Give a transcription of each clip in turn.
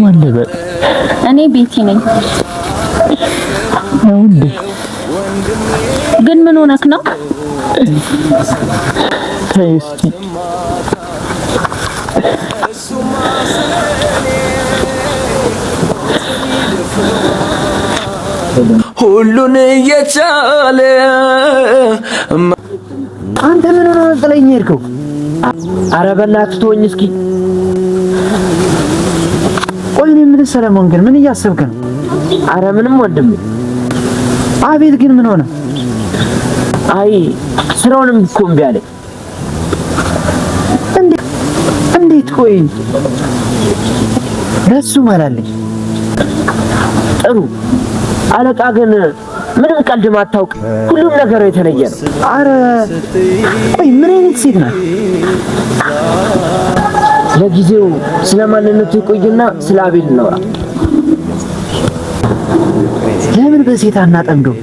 ማን ልበል? እኔ ቤቲ ነኝ። እንዴ? ግን ምን ሆነክ ነው? ተይ እስኪ። ሁሉን እየቻለ። አንተ ምን ሆነህ ነው ጥለኸኝ የሄድከው? ኧረ በእናትህ ተወኝ እስኪ። ቆይ እኔ የምልህ ሰለሞን ግን ምን እያሰብክ ነው? ኧረ ምንም ወንድሜ። አቤል ግን ምን ሆነ? አይ ስራውንም እኮ እምቢ አለኝ። እንዴት? ቆይ ለሱ ማላለኝ። ጥሩ አለቃ ግን ምንም ቀልድ ማታውቅ፣ ሁሉም ነገሩ የተለየ ነው። አረ ቆይ ምን አይነት ሴት ናት? ለጊዜው ስለ ማንነቱ ይቆይና ስለ አቤል እናውራ። ለምን በሴት አናጠምደው?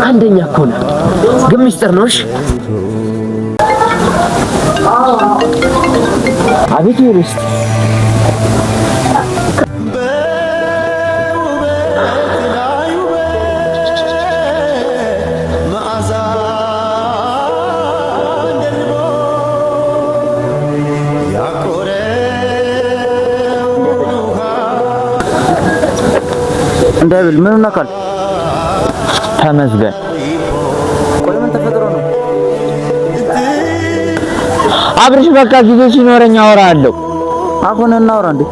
አንደኛ እኮ ነህ፣ ግን ሚስጥር ነው። እሺ። አቤት ሚስት። እንዳይብል ምን ነካል? ተመስገን። ቆይ ምን ተፈጥሮ ነው? አብርሽ በቃ ጊዜ ሲኖረኝ አወራለሁ። አሁን እናውራ እንዴ?